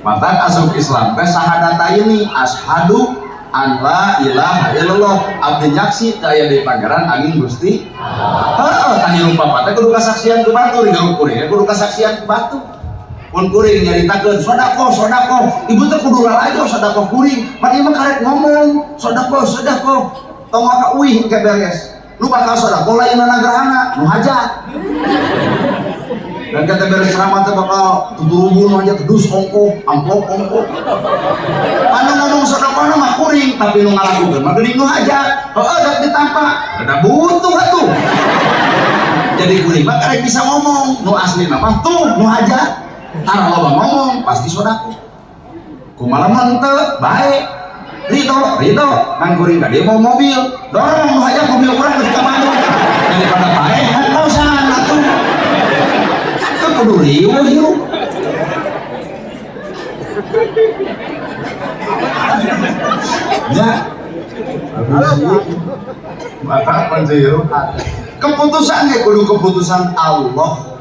Maka asup Islam teh sahadataini, asyhadu an la ilaha illallah, abdi nyaksi teu aya deui pangeran angin Gusti. Heeh, tah hirup bapak teh kudu kasaksian ku batur, hirup kuring kudu kasaksian ku batur. Mun kuring nyaritakeun sedekah, sedekah, ibu teh kudu lalajo sedekah kuring. Pan ieu mah karek ngomong sedekah, sedekah. Tong ka uih engke beres. Nu bakal sedekah lain nagrahana, nu hajat. Dan kata beres ceramah teh bakal tuturubun nu hajat dus ongkoh, amplop ongkoh. Anu ngomong sedekah mah kuring, tapi nu ngalakukeun mah geuning nu hajat. Heeh, dak ditampa. Da butuh atuh. Jadi kuring mah karek bisa ngomong, nu asli mah tuh nu hajat. Tara loba ngomong pasti sedekah. Kumaha lamun henteu bae. Ridho, ridho, ngan kuring ka dieu mau mobil, dorong nu hajat mobil urang geus ka Bandung. Daripada bae ngongkosan atuh. Teu kudu riweuh hirup. Ya. Maka panjeu keputusan ge kudu keputusan Allah.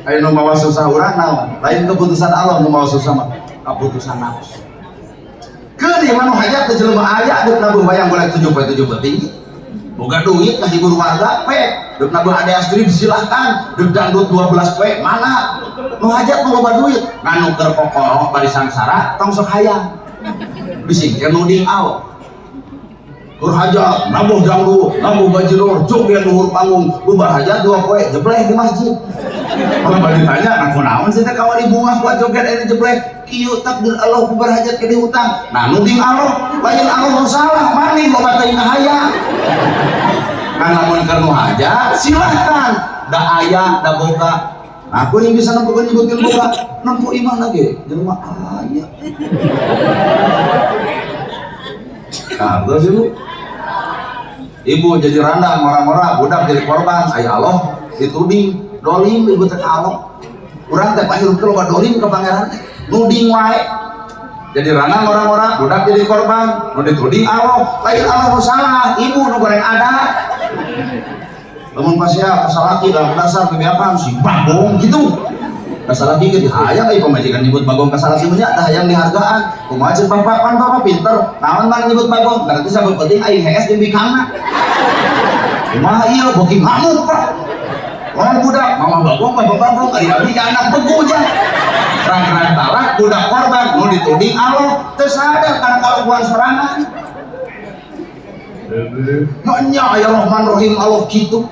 Ayo nu mawa susah urang naon? Lain keputusan Allah nu mawa susah mah, keputusan nafsu. Keun ieu mah nu hajat teh jelema aya deuk nabuh wayang golek 7 poe 7 peuting. Boga duit ngahibur warga pe, deuk nabuh ade astri disilahkan, deuk dangdut 12 poe mana? Nu hajat nu loba duit, ngan nu keur kokoro bari sangsara tong sok hayang. Bisi ke nuding Allah. Keur hajat nabuh dangdut, nabuh bajidor, joget luhur panggung, bubar hajat 2 poe jebleh di masjid. Kalau balik tanya, nah kunaon sih teh kawali bunga kuat joget ini jebleh, kieu takdir Allah bubar hajat ke hutang. Nah nuding Allah, lain Allah nu salah, maneh loba teuing kahayang. Kan lamun keur nu hajat silahkan, da aya da boga. Nah aku yang bisa nempukeun nyebutkeun boga, nempu imah lagi, jelema aya. Nah, terus ibu, ibu jadi randang orang-orang, budak jadi korban, ay Allah dituding dolim ibu teh ka Allah. Urang teh pahirup teh loba dolim ka pangeran teh, nuding wae. Jadi randang orang-orang, budak jadi korban, nu dituding Allah, lain Allah nu salah, ibu nu goreng ada. Lamun pasea kasalaki dalam dasar kebiasaan si bagong gitu. Kasalaki ge hayang euy pamajikan nyebut bagong kasalaki mah nya tah hayang dihargaan. Kumaha ceuk bapak pan bapak pinter, naon mah nyebut bagong, berarti sabab penting aing hees jeung bikangna. Kumaha ieu boki ngamuk pak. Lawan budak, mama bagong, bapak bagong, ari abdi anak begu jah. Rang-rang talak, budak korban, nu dituding Allah, teu sadar kana kalakuan sorangan. Nya ya Rahman Rahim Allah kitu.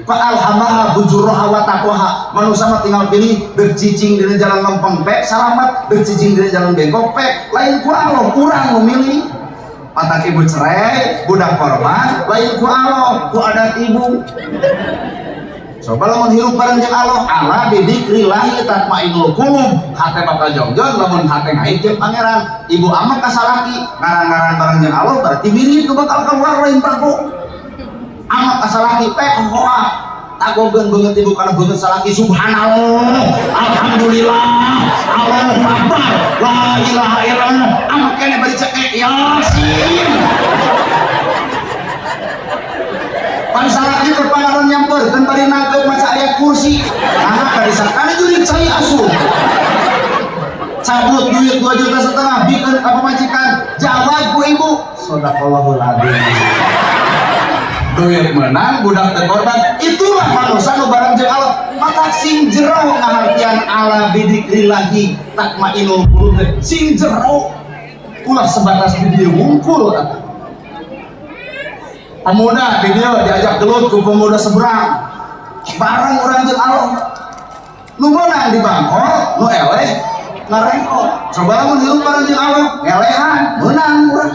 Fa'alhamaha bujurroha wa taqwaha. Manusia mah tinggal pilih deuk cicing dina jalan lempeng pek salamat, deuk cicing dina jalan bengkok pek. Lain ku Allah, urang nu milih. Matak ibu cerai, budak korban, lain ku Allah, ku adat ibu. Coba lamun hirup bareng jeung Allah, ala bidzikrillahi tatmainul qulub. Hate bakal jongjon lamun hate ngait jeung pangeran. Ibu amak ka salaki ngarang-ngarang bareng jeung Allah berarti mirip nu bakal keluar lain bago. Amak ka salaki pek hoa. Tagogeun beungeut ibu kana beungeut salaki subhanallah, alhamdulillah, Allahu akbar, la ilaha illallah. Amak kene bari cekek yasin. Pan salaki keur pangaron nyamperkeun bari nangkeut maca ayat kursi. Anak bari sakana jurig cai asup. Cabut duit 2,5 juta bikeun ka pamajikan. Jawab ku ibu, sadaqallahul adzim. Duit menang, budak teu korban. Itulah manusia nu bareng jeung Allah. Maka sing jero ngahartian ala bidzikrillahi tatmainul qulub. Sing jero ulah sebatas di dieu wungkul atuh. Pemuda di dieu diajak gelut ku pemuda seberang. Bareng urang jeung Allah. Nu meunang di bangkok, nu eleh ngarengkot. Coba lamun hirup bareng jeung Allah, ngelehan, meunang urang.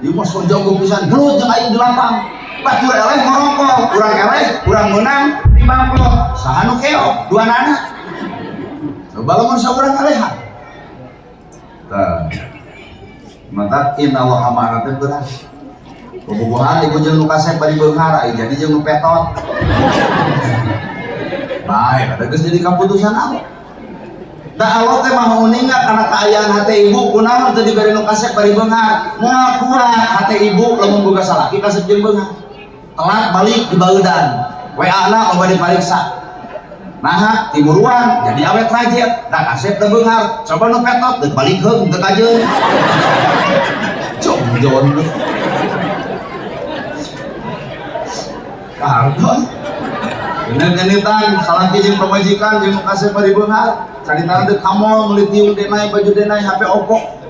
Ieu mah sok jago pisan gelut jeung aing di lapang. Batur eleh ngorokok, urang eleh, urang meunang di bangkok. Saha nu keok? Dua nana. Coba lamun saurang ngelehan. Tah. Mantap innallaha ma'ana teh berat. Bobogohan ibu jeung nu kasep bari beunghar, ai jadi jeung nu petot. Bae, ada geus jadi kaputusan Allah. Da Allah teh maha uninga kana kaayaan hate ibu, kunaon teu dibere nu kasep bari beunghar. Moal kuat hate ibu lamun boga salaki kasep jeung beunghar. Telat balik di baeudan. WA-na loba dipariksa. Nah, timuruan jadi awet rajet, da kasep teu beunghar. Coba nu petot deuk balik heung teu kajeun. Jongjon. Kartos. Bener-beneran salaki jeung pamajikan jeung kasep bari beunghar. Caritana deuk ka mall meuli tiung denai, baju denai, HP Oppo.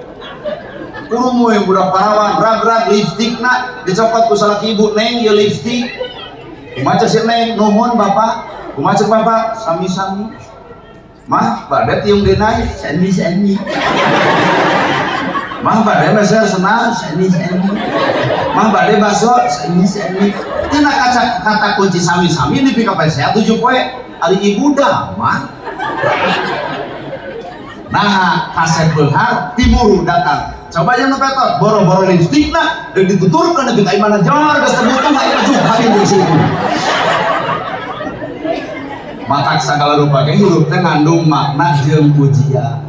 Kurung we budak parawan, rag-rag lipstikna dicopot ku salaki ibu, "Neng, ieu lipstik." Kumaha si Neng? "Nuhun, Bapak." Kumaha cek Bapak? "Sami-sami." "Mah, bade tiung denai." "Sami-sami." "Mah, bade meser senang." "Sami-sami." "Mah, bade bakso." "Sami-sami." Tina kaca kata kunci sami-sami dipika saya 7 poe. Ari ibu dah mah. Nah, kasep beunghar timuru datang. Coba yang nu petot, boro-boro lipstikna deuk dituturkeun nepi ka imana jor geus teu butuh aya maju kawin jeung si ibu. Matak sagala rupa ge hirup teh ngandung makna jeung ujian.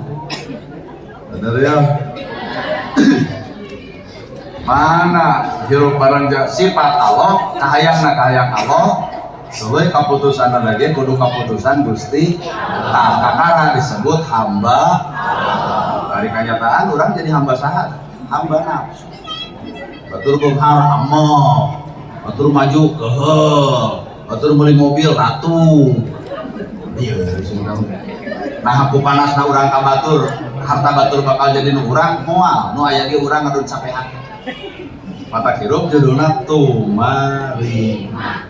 Bener ya? Mana hirup bareng sifat Allah, kahayangna kahayang Allah, tuluy kaputusan lagi kudu kaputusan Gusti. Tah kakara disebut hamba. Dari kenyataan orang jadi hamba saha? Hamba nafsu. Batur beunghar amok, batur maju kehel, batur beli mobil ratu. Iya, nah aku panasna urang ka batur, harta batur bakal jadi nu urang moal, nu aya ge urang ngadon capek hati. Mata hirup judulna tumarima.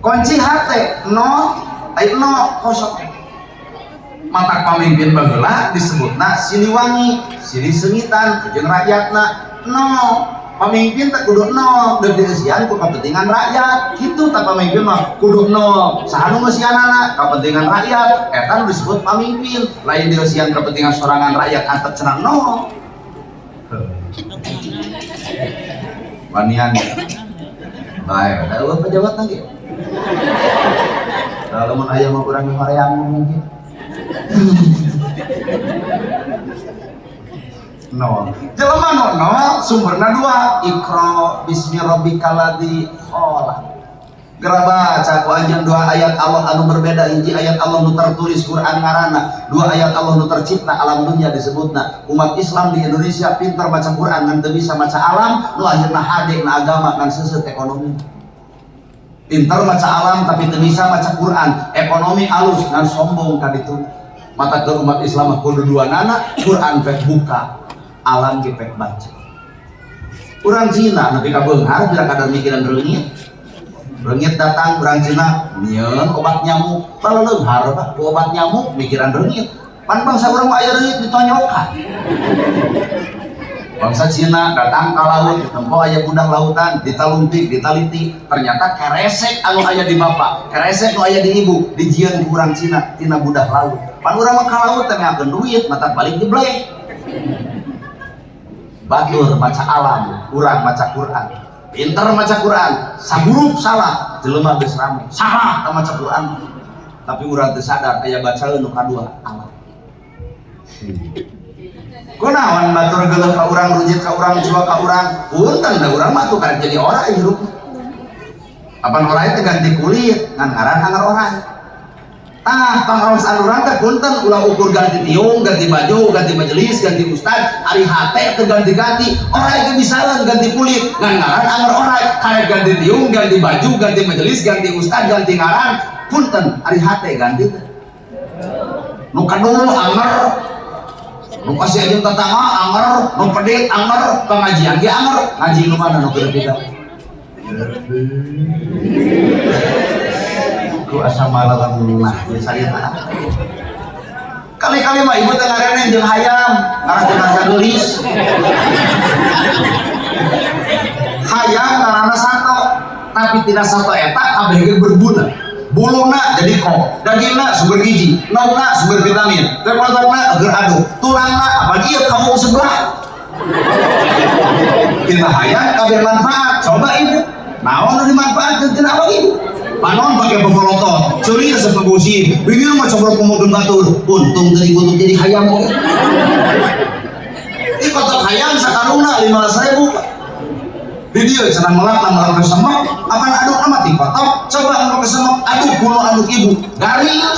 Kunci hate nol, ai nol kosong. Mata pamimpin baheula disebutna Siliwangi, silih seungitan jeung rakyatna nol. Pamimpin teh kudu nol, deuk dieusian ku kepentingan rakyat. Kitu tah pamimpin mah kudu nol. Saha nu ngeusianana kepentingan rakyat, eta nu disebut pamimpin. Lain dieusian kepentingan sorangan rakyat antep cenah nol. Wanian. Bae, da eueuh pejabat lagi. Kalau mun aya mah urang hoream mungkin. Nol. Jelema nu nol sumberna dua, Iqra bismi rabbikal ladzi khalaq. Geura baca ku anjeun dua ayat Allah anu berbeda, hiji ayat Allah nu tertulis Quran ngaranna, dua ayat Allah nu tercipta alam dunia disebutna. Umat Islam di Indonesia pintar baca Quran ngan teu bisa maca alam, nu akhirna hade na agama ngan seuseut ekonomi. Pintar maca alam tapi teu bisa maca Quran, ekonomi alus ngan sombong ka ditu. Mata ke umat Islam mah kudu dua nana, Quran pek buka, alam ge pek baca. Urang Cina nepi ka beunghar bila kadar mikiran reungit. Reungit datang urang Cina nyieun obat nyamuk, baleunghar Pak ku obat nyamuk mikiran reungit. Pan bangsa urang mah aya reungit ditonyokan. Bangsa Cina datang ke laut, tempo aya budak lautan, ditaluntik, ditaliti, ternyata keresek anu aya di bapak, keresek nu aya di ibu, dijieun ku urang Cina tina budak laut. Pan urang mah ka laut teh ngakeun duit, mata balik jeblek. Batur maca alam, urang maca Quran. Pinter maca Quran, saburup salah, jelema geus rame. Salah tah maca Quran. Tapi urang teu sadar aya bacaeun nu kadua alam. Kunaon batur geuleuh ka urang, rujit ka urang, cuak ka urang, punten da urang mah tuh karek jadi orai hirup. Apan orai teh ganti kulit, ngan ngaran anger orai. Tah pangaosan urang teh punten ulah ukur ganti tiung, ganti baju, ganti majelis, ganti ustad, ari hate teu ganti-ganti. Orai ge bisaeun ganti kulit, ngan ngaran anger orai. Karek ganti tiung, ganti baju, ganti majelis, ganti ustad, ganti ngaran, punten ari hate ganti teh. Nu kadul anger, nu kasih aja tetangga anger, nu pedit anger, pengajian ge anger, ngaji nu mana nu keur tidak. Ku asa malalemah ieu sarita. Kali-kali mah ibu teh ngareneng jeung hayam, ngarah jeung harga geulis. Hayam ngaranna sato, tapi tidak sato eta kabeh ge berguna. Buluna jadi kok, dagingna sumber gizi, naungna sumber vitamin, teh agar aduk, tulangna apalagi ieu kampung sebelah. Tina hayam kabeh manfaat, coba ibu, naon nu dimanfaatkeun tina awak ibu? Panon pakai pepolotot, ceurik resep ngebusi, bibir mah cobrok ngomongkeun batur, untung teu dikutuk jadi hayam oge. Ih kotok hayam sakarungna 15.000. Di dieu cenah melak melak kesemek, apan aduk mah ti kotok, coba nu kesemek aduk kuno aduk ibu. Garing lah.